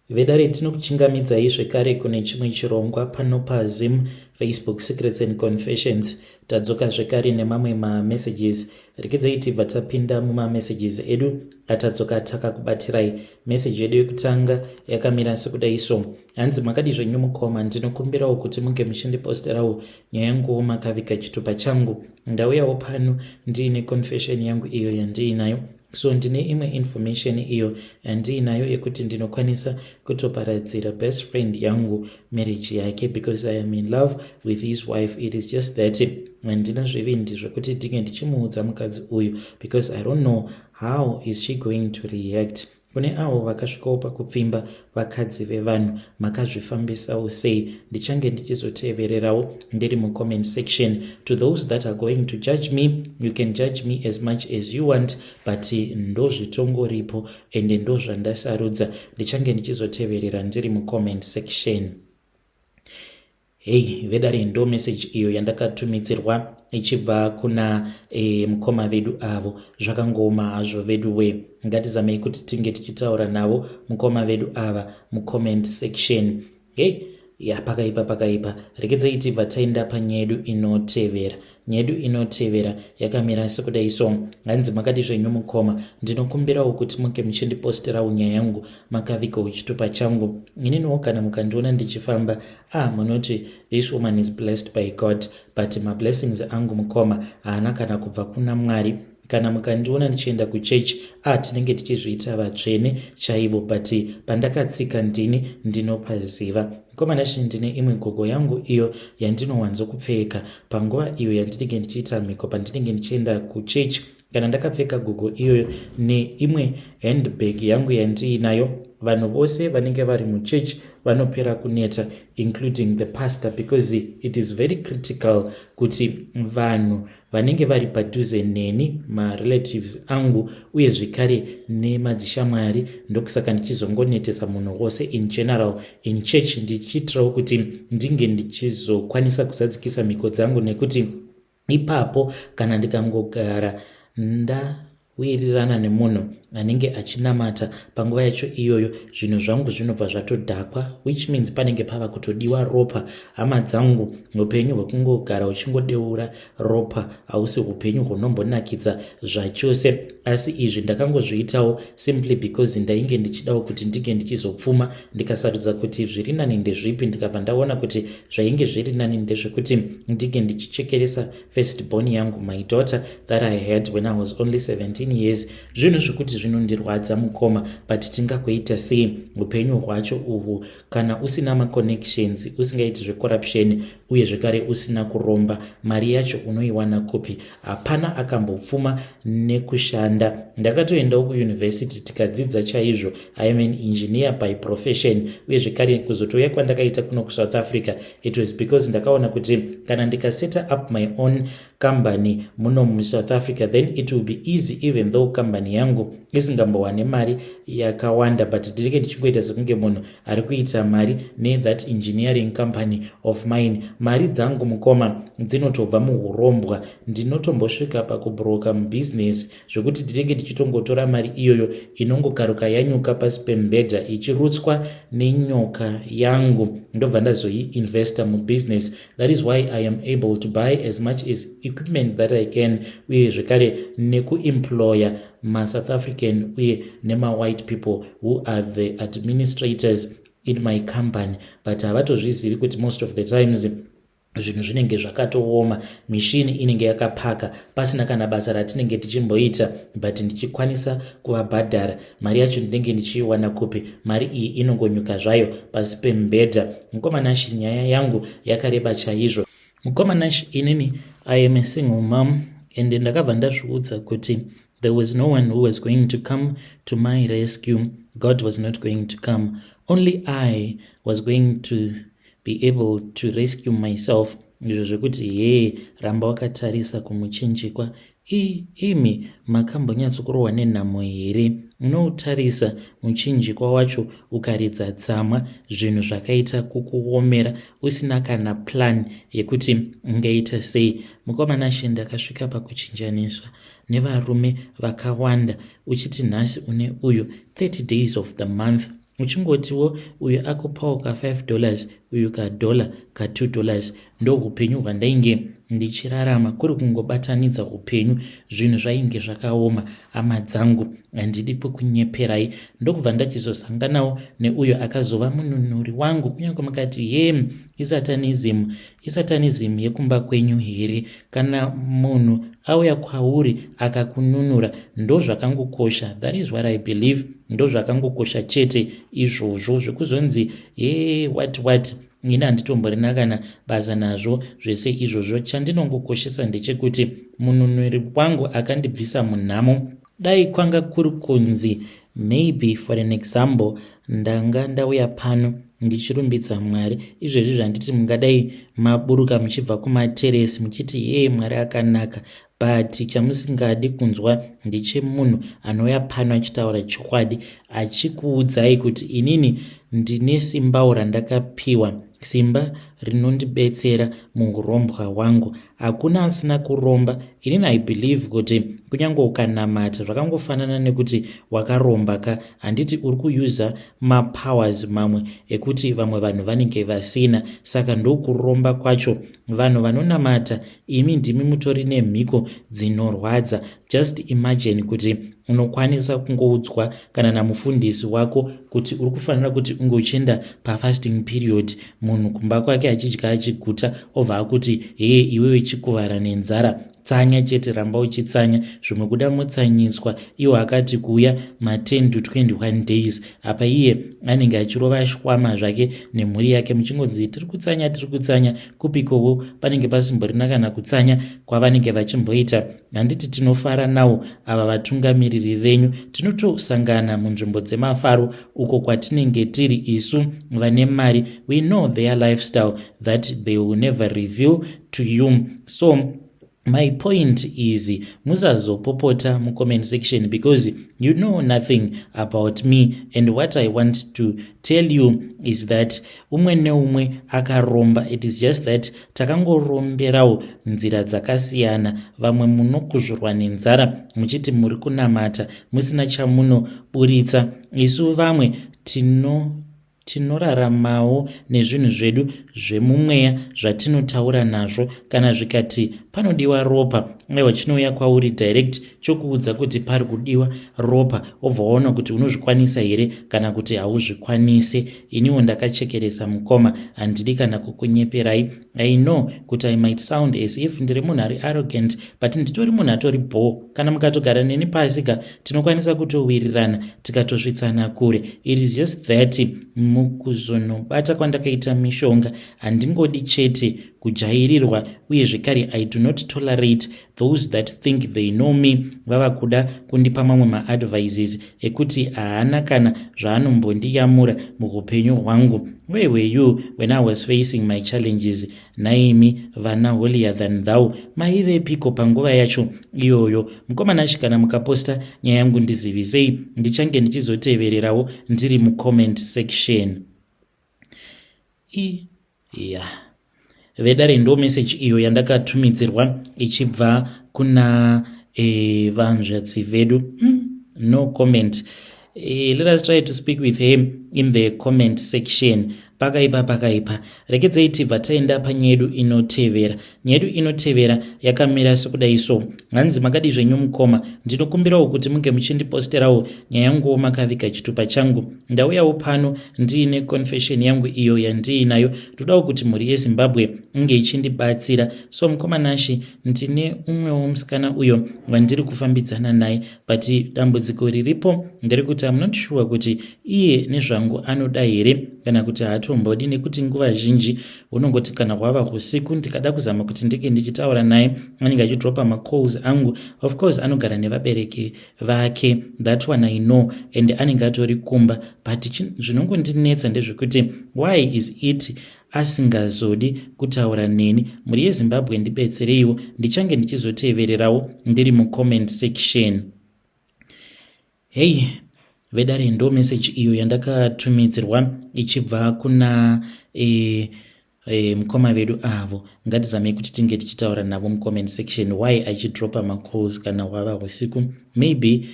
Vedare, tinokuchingamidzai zvekare kune chimwe chirongwa pano paZim Facebook Secrets and Confessions. Tadzoka zvekare nemamwe mamessages. Rekedzai tibva tapinda mumamessages edu atadzoka takakubatirai. Meseji yedu yekutanga yakamira sekudai so. Hanzi, "Makadi zvenyu mukoma? Ndinokumbirawo kuti munge muchindiposterawo nyaya yanguwo makaviga chitupa changu. Ndauyawo pano ndiine confession yangu iyo yandiinayo. So ndine imwe information iyo yandiinayo yekuti ndinokwanisa kutoparadzira best friend yangu marriage yake because I am in love with his wife. It is just that handina zvivindi zvekuti ndinge ndichimuudza mukadzi uyu because I don't know how is she going to react. Kune avo vakasvikawo pakupfimba vakadzi vevanhu, makazvifambisawo sei? Ndichange ndichizotevererawo ndiri mucomment section. To those that are going to judge me, you can judge me as much as you want, but ndozvitongoripo ende ndozvandasarudza. Ndichange ndichizoteverera ndiri mucomment section." Hei vedare, ndo message iyo yandakatumidzirwa ichibva kuna mukoma vedu avo. Zvakangoma hazvo vedu we. Ngatizamei kuti tinge tichitaura navo mukoma vedu ava mucomment section. Hei ya, pakaipa, pakaipa. Rekedzai tibva taenda panyedu inotevera. Nyedu inotevera yakamira sekudai so. Hanzi, "Makadi zvenyu mukoma? Ndinokumbirawo kuti munge muchindiposterawo nyaya yangu makavigawo chitupa changu. Ininiwo kana mukandiona ndichifamba, ah, munoti this woman is blessed by God, but mablessings angu mukoma haana kana kubva kuna Mwari. Kana mukandiona ndichienda kuchechi, ah, tinenge tichizviita vatsvene chaivo, but pandakatsika ndini ndinopaziva. Mukoma Nashe, ndine imwe gogo yangu iyo yandinowanzokupfeka panguva iyo yandinenge ndichiita mhiko pandinenge ndichienda kuchechi. Kana ndakapfeka gogo iyoyo neimwe handbag yangu yandiinayo, vanhu vose vanenge vari muchechi vanopera kuneta, including the pastor, because it is very critical kuti vanhu vanenge vari padhuze neni, marelatives angu uye zvekare nemadzishamwari. Ndokusaka ndichizongonetesa munhu wose in general in church, ndichiitirawo kuti ndinge ndichizokwanisa kuzadzikisa mhiko dzangu, nekuti ipapo kana ndikangogara ndawirirana nemunhu anenge achinamata panguva yacho iyoyo, zvinhu zvangu zvinobva zvatodhakwa, which means panenge pava kutodiwa ropa. Hama dzangu, upenyu hwekungogara uchingodeura ropa hausi upenyu hunombonakidza zvachose. Asi izvi ndakangozviitawo simply because ndainge ndichidawo kuti ndinge ndichizopfuma. Ndikasarudza kuti zviri nani ndezvipi, ndikabva ndaona kuti zvainge zviri nani ndezvekuti ndinge ndichichekeresa first born yangu, my daughter that I had when I was only 17 years. Zvinhu zvekuti zvinondirwadza mukoma, but tingagoita sei? Upenyu hwacho uhwu, kana usina maconnections, usingaiti zvecorruption uye zvekare usina kuromba, mari yacho unoiwana kupi? Hapana akambopfuma nekushanda. Ndakatoendawo kuyunivhesiti tikadzidza chaizvo. I am an engineer by profession. Uye zvekare kuzotouya kwandakaita kuno kuSouth Africa, it was because ndakaona kuti kana ndikaseta up my own company muno muSouth Africa, then it will be easy. Even though company yangu isingambowane mari yakawanda, but ndinenge ndichingoita sekunge munhu ari kuita mari nethat engineering company of mine. Mari dzangu mukoma dzinotobva muurombwa. Ndinotombosvika pakubroka mubusiness zvekuti ndinenge ndichitongotora mari iyoyo inongokaruka yanyuka pasi pemubhedha ichirutswa nenyoka yangu, ndobva ndazoiinvesta mubusiness. That is why I am able to buy as much as equipment that I can, uye zvekare nekuemploya maSouth African uye nemawhite people who are the administrators in my company, but havatozvizivi kuti most of the times zvinhu zvinenge zvakatooma, mishini inenge yakapaka pasina kana basa ratinenge tichimboita, but ndichikwanisa kuvabhadhara. Mari yacho ndinenge ndichiiwana kupi? Mari iyi inongonyuka zvayo pasi pemubhedha. Mukoma Nashe, nyaya yangu yakareba chaizvo. Mukoma Nashe, inini I am a single mom and ndakabva ndazviudza kuti there was no one who was going to come to my rescue. God was not going to come. Only I was going to be able to rescue myself. Izvo zvekuti hee, ramba wakatarisa kumuchinjikwa. Imi makambonyatsokurohwa nenhamo here? Unoutarisa muchinjikwa wacho ukaridza tsamwa. Zvinhu zvakaita kukuomera usina kana plan yekuti ungaita sei. Mukoma Nashe, ndakasvika pakuchinjaniswa nevarume vakawanda. Uchiti nhasi une uyu, 30 days of the month Uchingotiwo uyu akupawo ka $5, uyu ka dollar, ka $2. Ndo upenyu hwandainge ndichirarama, kuri kungobatanidza upenyu. Zvinhu zvainge zvakaoma, hama dzangu, handidi kwekunyeperai. Ndokubva ndachizosanganawo neuyo akazova mununuri wangu. Kunyange mukati ye isatanism, isatanism yekumba kwenyu here? Kana munhu auya kwauri akakununura, ndo zvakangokosha. That is what I believe, ndo zvakangokosha chete izvozvo. Zvekuzonzi ye what what, ini handitomborina kana basa nazvo zvese izvozvo. Chandinongokoshesa ndechekuti mununuri wangu akandibvisa munhamo. Dai kwanga kuri kunzi, maybe for an example, ndanga ndauya pano ndichirumbidza Mwari izvezvi, zvanditi mungadai maburuka muchibva kumateresi muchiti, "Yee, Mwari akanaka." But chamusingadi kunzwa ndechemunhu anouya pano achitaura chokwadi, achikuudzai kuti inini ndine simbawo randakapiwa, simba rinondibetsera muurombwa hwangu. Hakuna asina kuromba. Inini I believe kuti kunyange ukanamata, zvakangofanana nekuti wakaromba ka. Handiti uri kuyuza mapowers mamwe ekuti vamwe vanhu vanenge vasina? Saka ndokuromba kwacho. Vanhu vanonamata, imi ndimi mutori nemhiko dzinorwadza. Just imagine kuti unokwanisa kungoudzwa kana namufundisi wako kuti uri kufanira kuti unge uchienda pafasting period. Munhu kumba kwake achidya achiguta, obva akuti, "Heye, iwewe chikuvara nenzara, tsanya chete, ramba uchitsanya." Zvimwe kuda mutsanyiswa iwo akati kuuya ma10 to 21 days apa, iye anenge achirova shwama zvake nemhuri yake, muchingonzi, "Tiri kutsanya, tiri kutsanya." Kupikowo panenge pasimborina kana kutsanya kwavanenge vachimboita. Handiti tinofara nawo ava vatungamiriri venyu? Tinotosangana munzvimbo dzemafaro uko kwatinenge tiri isu vane mari. We know their lifestyle that they will never reveal to you. So my point is, musazopopota mucomment section because you know nothing about me, and what I want to tell you is that umwe neumwe akaromba. It is just that takangoromberawo nzira dzakasiyana. Vamwe munokuzvurwa nenzara muchiti muri kunamata, musina chamunoburitsa. Isu vamwe tinoraramawo nezvinhu zvedu zvemumweya zvatinotaura nazvo. Kana zvikati panodiwa ropa, aiwa, chinouya kwauri direct chokuudza kuti pari kudiwa ropa, obva waona kuti unozvikwanisa here kana kuti hauzvikwanisi. Iniwo ndakachekeresa, mukoma, handidi kana kukunyeperai. I know kuti I might sound as if ndiri munhu ari arrogant, but nditori munhu atori bho. Kana mukatogara neni pasi ka, tinokwanisa kutowirirana, tikatosvitsana kure. It is just that mukuzonobata kwandakaita mishonga, handingodi chete kujairirwa. Uye zvekare, I do not tolerate those that think they know me, vava kuda kundipa mamwe maadvices ekuti haana kana zvaanombondiyamura muupenyu hwangu. Where were you when I was facing my challenges? Naimi vana holier than thou, maivepiko panguva yacho iyoyo? Mukomanashi, kana mukaposta nyaya yangu, ndizivisei, ndichange ndichizotevererawo ndiri mucomment section. I ya vedare, ndo message iyo yandakatumidzirwa ichibva kuna vanzvadzi vedu. No comment. Let us try to speak with him in the comment section. Pakaipa, pakaipa. Rekedzei tibva taenda panyaya yedu inotevera. Nyaya yedu inotevera yakamira sekudai so. Hanzi, "Makadi zvenyu mukoma? Ndinokumbirawo kuti munge muchindiposterawo nyaya yanguwo makaviga chitupa changu. Ndauyawo pano ndiine confession yangu iyo yandiinayo. Ndodawo kuti mhuri yeZimbabwe inge ichindibatsira. So mukoma Nashi, ndine umwewo musikana uyo wandiri kufambidzana naye, but dambudziko riripo nderekuti am not sure kuti iye nezvangu anoda here kana kuti haatombodi, nekuti nguva zhinji unongoti kana hwava usiku, ndikada kuzama kuti ndinge ndichitaura naye, anenge achidropa macalls angu. Of course anogara nevabereki vake, that one I know, and anenge atori kumba, but zvinongondinetsa ndezvekuti why is it asingazodi kutaura neni? Mhuri yeZimbabwe, ndibetsereiwo. Ndichange ndichizotevererawo ndiri mucomment section." Hei vedare, ndo message iyo yandakatumidzirwa ichibva kuna mukoma vedu avo. Ngatizamei kuti tinge tichitaura navo mucomment section. Why achidropa macalls kana hwava usiku? Maybe.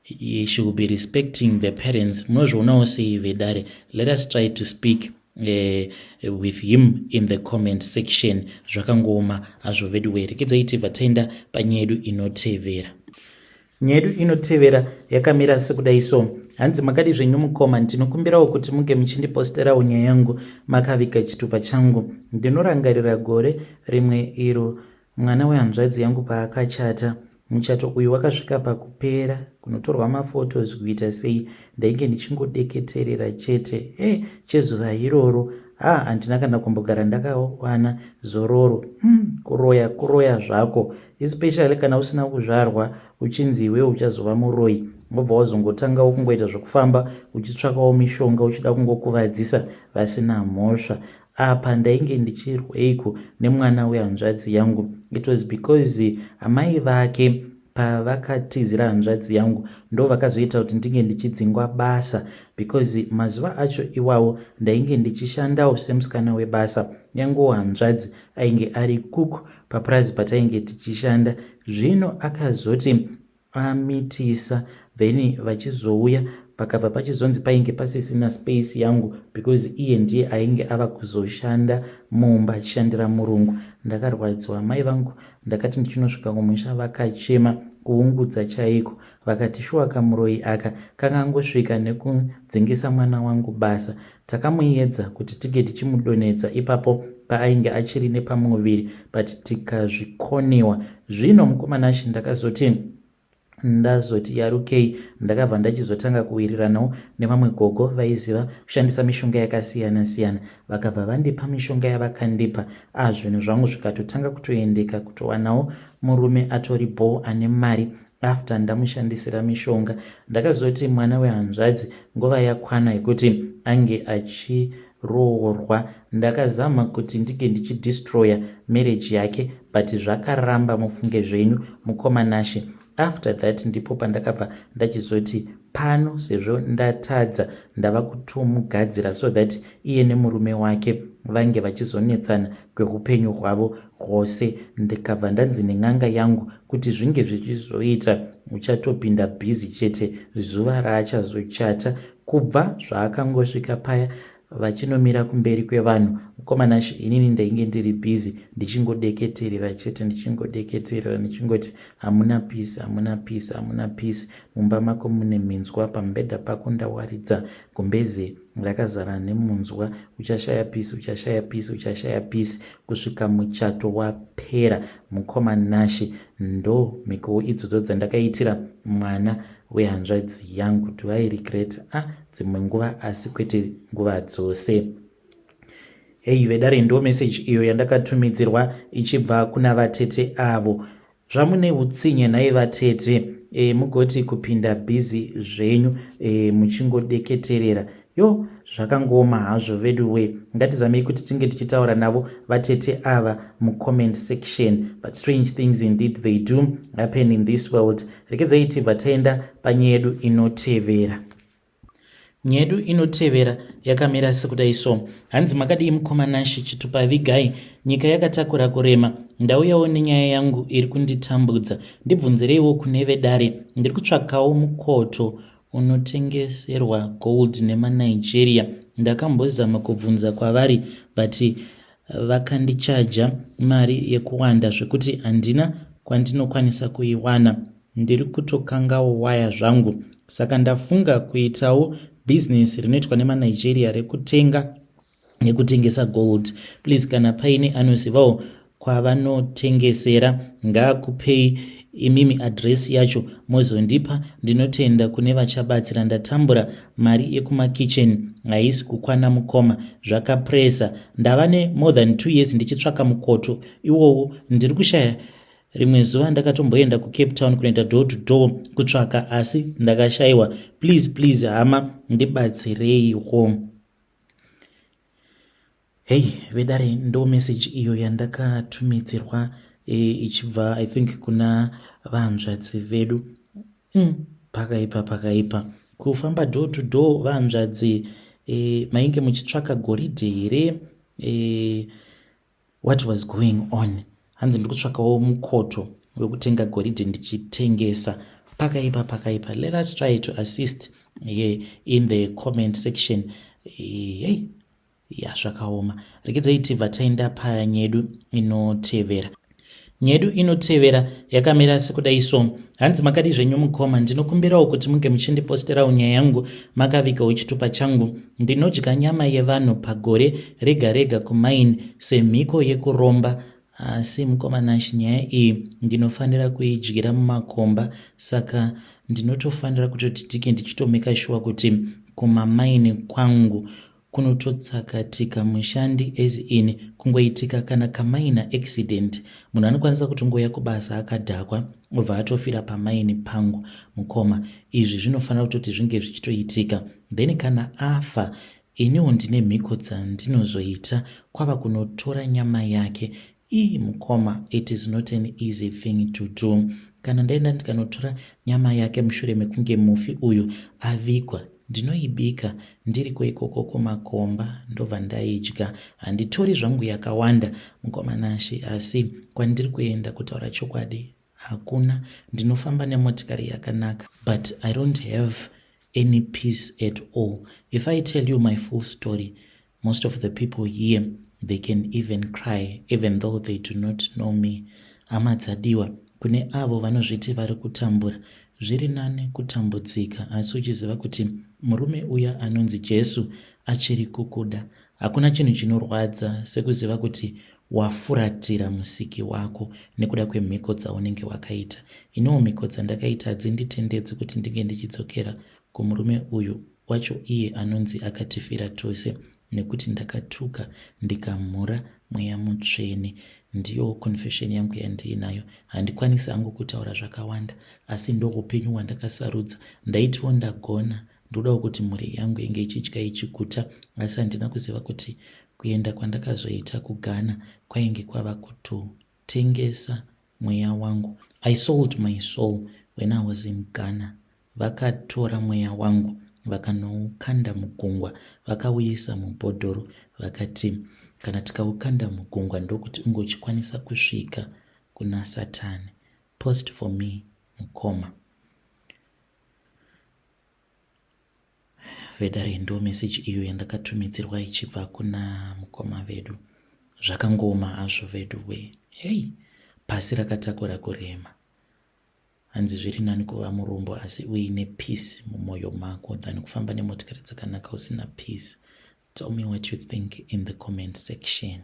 She will be respecting the parents. Munozvionawo sei, vedare? Let us try to speak with him in the comment section. Zvakangooma hazvo, veduwe. Rekedzai tibva taenda panyaya yedu inotevera. Nyaya yedu inotevera yakamira sekudai so. Hanzi, "Makadi zvenyu mukoma? Ndinokumbirawo kuti munge muchindiposterawo nyaya yangu makaviga chitupa changu. Ndinorangarira gore rimwe iro mwana wehanzvadzi yangu paakachata. Muchato uyu wakasvika pakupera kunotorwa maphotos kuita sei, ndainge ndichingodeketerera chete. E chezuva iroro, ha, handina kana kumbogara ndakawana zororo. Kuroya kuroya zvako, especially kana usina kuzvarwa uchinzi iwewe uchazova muroi, wobva wazongotangawo kungoita zvokufamba uchitsvakawo mishonga, uchida kungokuvadzisa vasina mhosva. Apa ndainge ndichirweiko nemwana wehanzvadzi yangu? It was because amai vake pavakatizira hanzvadzi yangu ndo vakazoita kuti ndinge ndichidzingwa basa, because mazuva acho iwawo ndainge ndichishandawo semusikana webasa. Yanguwo hanzvadzi ainge ari cook papurazi patainge tichishanda. Zvino akazoti amitisa, then vachizouya, pakabva pachizonzi painge pasisina space yangu because iye ndiye ainge ava kuzoshanda mumba achishandira murungu. Ndakarwadziwa. Mai vangu, ndakati ndichinosvika kumusha, vakachema kuungudza chaiko, vakati, 'Shuwa kamuroyi aka kangangosvika nekudzingisa mwana wangu basa. Takamuedza kuti tige tichimudonhedza ipapo paainge achiri nepamuviri, but tikazvikoniwa.' Zvino mukomanashi, ndakazoti ndazoti yarukei, ndakabva ndachizotanga kuwiriranawo nevamwe gogo vaiziva kushandisa mishonga yakasiyana-siyana. Vakabva vandipa mishonga yavakandipa. A, zvinhu zvangu zvikatotanga kutoendeka, kutowanawo murume atori bho ane mari after ndamushandisira mishonga. Ndakazoti mwana wehanzvadzi nguva yakwana yekuti ange achiroorwa. Ndakazama kuti ndinge ndichidestroya marriage yake, but zvakaramba. Mufunge zvenyu, mukomanashe. After that ndipo pandakabva ndachizoti pano sezvo ndatadza, ndava kutomugadzira so that iye nemurume wake vange vachizonetsana kweupenyu hwavo hwose. Ndikabva ndanzi nen'anga yangu kuti zvinge zvichizoita, uchatopinda busy chete zuva raachazochata. Kubva zvaakangosvika paya vachinomira kumberi kwevanhu, mukomanashi, inini ndainge ndiri busy ndichingodeketerera chete, ndichingodeketerera, ndichingoti, 'Hamuna peace, hamuna peace, hamuna peace. Mumba mako mune minzwa, pamubhedha pako ndawaridza gumbeze rakazara nemunzwa. Uchashaya peace, uchashaya peace, uchashaya peace,' kusvika muchato wapera." Mukomanashi, ndo mhikowo idzodzo dzandakaitira mwana wehanzvadzi yangu. Do I regret? Ah, dzimwe nguva, asi kwete nguva dzose. Hei vedare, ndo meseji iyo yandakatumidzirwa ichibva kuna vatete avo. Zvamune utsinye nhai vatete? Mugoti kupinda busy zvenyu, muchingodeketerera. Yo, zvakangooma hazvo vedu we. Ngatizamei kuti tinge tichitaura navo vatete ava mucomment section. But strange things indeed, they do happen in this world. Rekedzai tibva taenda panyaya yedu inotevera. Nyaya yedu inotevera yakamira sekudai so. Hanzi, "Makadii mukomanashi Chitupa Vigai? Nyika yakatakura kurema. Ndauyawo nenyaya yangu iri kunditambudza. Ndibvunzireiwo kune vedare. Ndiri kutsvakawo mukoto unotengeserwa gold nemaNigeria. Ndakambozama kubvunza kwavari, but vakandichaja mari yekuwanda zvekuti handina kwandinokwanisa kuiwana. Ndiri kutokangawo waya zvangu, saka ndafunga kuitawo bhizinesi rinoitwa nemaNigeria rekutenga nekutengesa gold. Please, kana paine anozivawo kwavanotengesera, ngaakupei imimi adhiresi yacho mozondipa. Ndinotenda kune vachabatsira. Ndatambura, mari yekumakicheni haisi kukwana mukoma, zvakapresa. Ndava nemore than 2 years ndichitsvaka mukoto iwowo, ndiri kushaya. Rimwe zuva ndakatomboenda kuCape Town kunoita door to door kutsvaka, asi ndakashayiwa. Please, please hama, ndibatsireiwo." Hei vedare, ndo meseji iyo yandakatumidzirwa ichibva, I think, kuna vanzvadzi vedu. Pakaipa, pakaipa kufamba door to door, vanzvadzi. Mainge muchitsvaka goridhe here? What was going on? Hanzi, "Ndiri kutsvakawo mukoto wekutenga goridhe ndichitengesa." Pakaipa, pakaipa. Let us try to assist here in the comment section. Hey, ya, zvakaoma. Regedzai tibva taenda panyedu inotevera. Nyedu inotevera yakamira sekudai so. Hanzi, makadi zvenyu mukoma? Ndinokumbirawo kuti munge muchindiposterawo nyaya yangu makavigawo chitupa changu. Ndinodya nyama yevanhu pagore rega rega kumaini semhiko yekuromba, asi mukoma Nashi, nyaya iyi ndinofanira kuidyira mumakomba, saka ndinotofanira kutoti tike ndichitomeka shuwa kuti kumamaini kwangu kunototsakatika mushandi, as in kungoitika kana kamaina accident, munhu anokwanisa kutongoya kubasa akadhakwa obva atofira pamaini pangu. Mukoma, izvi zvinofanira kutoti zvinge zvichitoitika. Then kana afa, iniwo ndine mhiko dzandinozoita kwava kunotora nyama yake. Ii mukoma, it is not an easy thing to do. Kana ndaenda ndikanotora nyama yake mushure mekunge mufi uyu avigwa, ndinoibika ndiriko ikoko kumakomba, ndobva ndaidya. Handitori zvangu yakawanda, mukoma Nashi, asi kwandiri kuenda, kutaura chokwadi hakuna. Ndinofamba nemotikari yakanaka, but I don't have any peace at all. If I tell you my full story, most of the people here, they can even cry, even though they do not know me. Hama dzadiwa, kune avo vanozviti vari kutambura, zviri nani kutambudzika asi uchiziva kuti murume uya anonzi Jesu achiri kukuda. Hakuna chinhu chinorwadza sekuziva kuti wafuratira Musiki wako nekuda kwemhiko dzaunenge wakaita. Iniwo mhiko dzandakaita hadzinditendedzi kuti ndinge ndichidzokera kumurume uyu wacho, iye anonzi akatifira tose, nekuti ndakatuka ndikamhura Mweya Mutsvene. Ndiyo confession yangu yandiinayo. Handikwanisi hangu kutaura zvakawanda, asi ndo upenyu hwandakasarudza. Ndaitiwo ndagona, ndodawo kuti mhuri yangu inge ichidya ichiguta, asi handina kuziva kuti kuenda kwandakazoita kuGhana kwainge kwava kutotengesa mweya wangu. I sold my soul when I was in Ghana. Vakatora mweya wangu vakanoukanda mugungwa, vakauyisa mubhodhoro, vakati kana tikaukanda mugungwa ndokuti ungochikwanisa kusvika kuna Satani. Post for me, mukoma. Vedare, ndo meseji iyo yandakatumidzirwa ichibva kuna mukoma vedu. Zvakangoma hazvo vedu we. Hei, pasi rakatakura kurema. Hanzi zviri nani kuva murombo asi uine peace mumwoyo mako than kufamba nemotikari dzakanaka usina peace. Tell me what you think in the comment section.